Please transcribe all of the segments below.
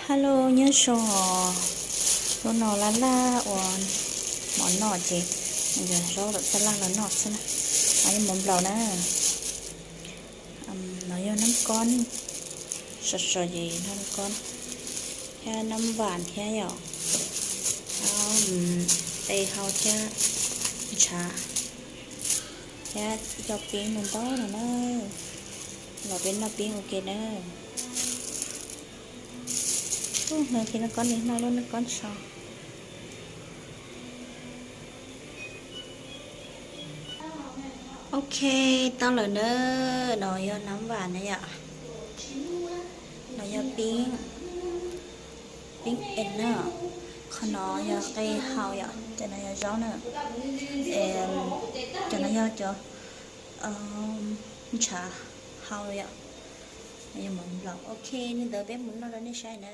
Hello, nyob zoo os. Hnub no laj laj ua mov noj ces mus yog zaub tom taj laj los noj xwb na. Yeej mov nplaum na. No yog nab kob, sov sov ces nab kob thiab nab vam thiab yom. Qe hau thiab ntshav thiab cov pib mus ntau no na. Los peb noj pib ua ke na. Hnub no nab kob li noj lub nab kob so. Ok, tau lawm na. No yog nab vam na yom. No yog pib, pib es na. Qhov no yog qe hau yom, cov no yog zaub na. Cov no yog cov ntshav hau yom. Yog mov nplaum. Ok, li ntawd peb mus noj rau nej saib na.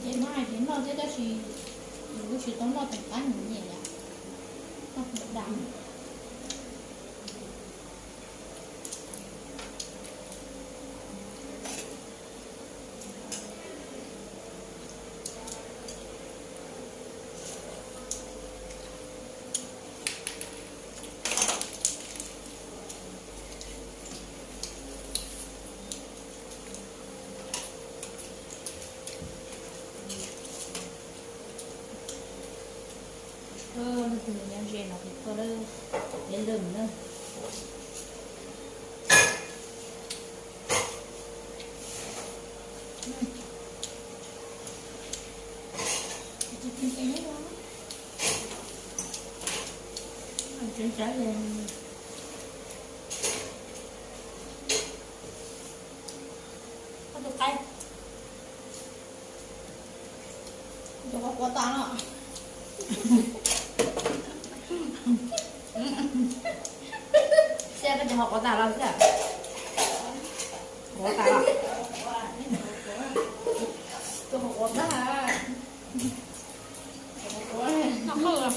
Ces no hais tias noj thiab tab sis yus tsis tau noj tus qab nyiam nyiam yom, noj tus dam. Leej twg nyob ze no kuv koj lawm, peb lwm na. Tus qaib, tus qhuav qhuav tas no. Xyov koj cov qhuav qhuav tas los xyov. Qhuav tas los. Tus qhuav qhuav tas. Noj qhawj los.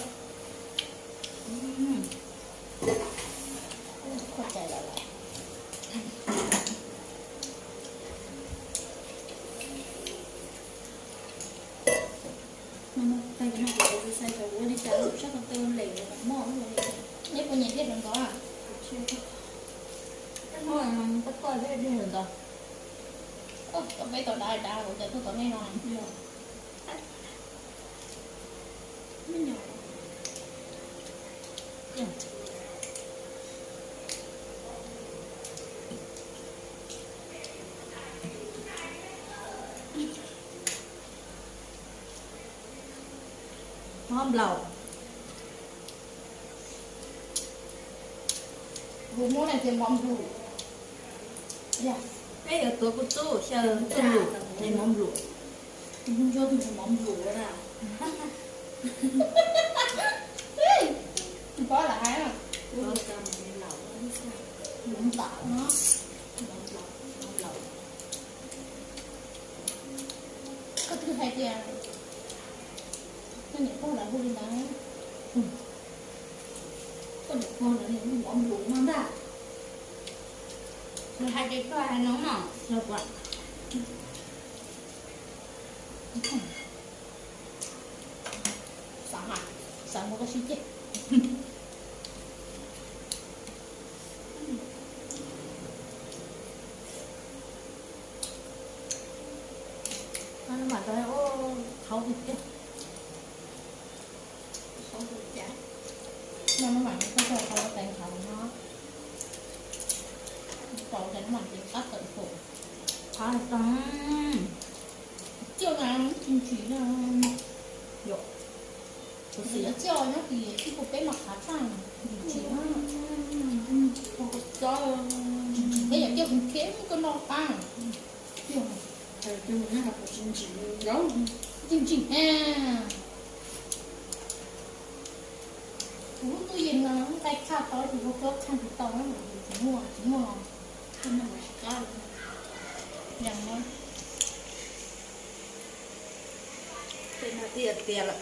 Neb puas nyiam dej hluav ntawd? Koj koj dej hluav ntawd. Koj peb tau dav dav kuv cov tuaj tom nej no. Mov nplaum. Hu muab na ces mov nplaum. Peb yuav tuav kuv txuj xyaw txuj lus ces mov nplaum. Hu ntsuab tus mov nplaum na. Pob lam hais, mov nplaum no. Koj twb hais tias koj niam pog lawv hu li ntawd. Koj niam pog lawv hu mov nplaum no ntag. Nws hais tias koj hais no no. Xav hais, xav muab koj sib ceg. Mam rau ua qhauv tiag. Qhauv tiag. No mam rau ua qhauv teev qhauv no. Rau ces no mam ceev qab tawm tus. Qhauv tau. Ciaj na, tsis ntsim na. Yom. Kuv xav tias ciaj nyob tim tib pub peb mas qhauv tshaj. Tsis ntsim na. Tsis ntsim thiab yom, ciaj kuv khiav koj noj qab. Tsis ntsim, tsis ntsim na. Kuv lub tub yees no nqaij tshaj tau tus ua koj khaj tsis tau na, tsis muaj, tsis muaj. Yees no. Peb no twb yuav tiav lawm.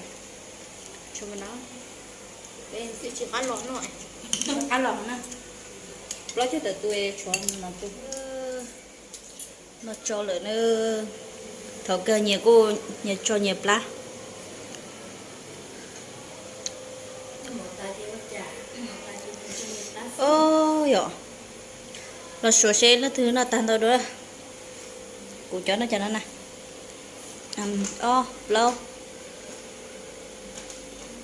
Tshuav no, peb twb tsis qab los no, qab los na. Plaub caug tawm tus tshuav no tus. No tso lawm na. Thaum kawg nyias kuj nyias tso nyias plab. Os yom, los suav seb leej twg noj tag ntau dua. Kuv cov noj cov no na. Ob, plaub,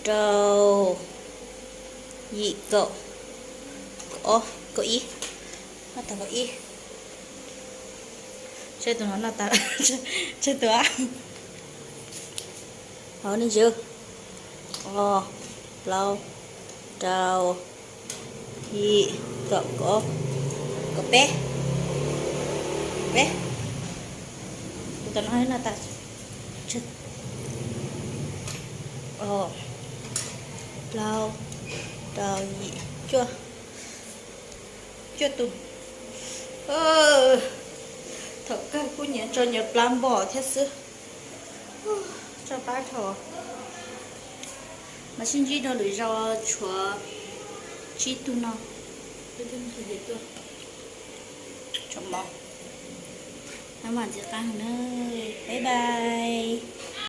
rau, yim, kaum, kaum ob, kaum ib. Noj tag kaum ib. Seb tus no noj tag, seb tus. Hauv nej ntsis. Ob, plaub, rau, yim, kaum, kaum ob, kaum peb. Peb, kuv tam no no tas, plaub, rau, yim, cuaj, cuaj tus. Thaum kawg kuj nyias tso nyias plab npog thiab xwb. Tso plab dhau. Mas sib ntsib rau lwm zaus tshuav tsib tug no. Tshuav mov. Nyob mam ntxiv qab na. Bye bye.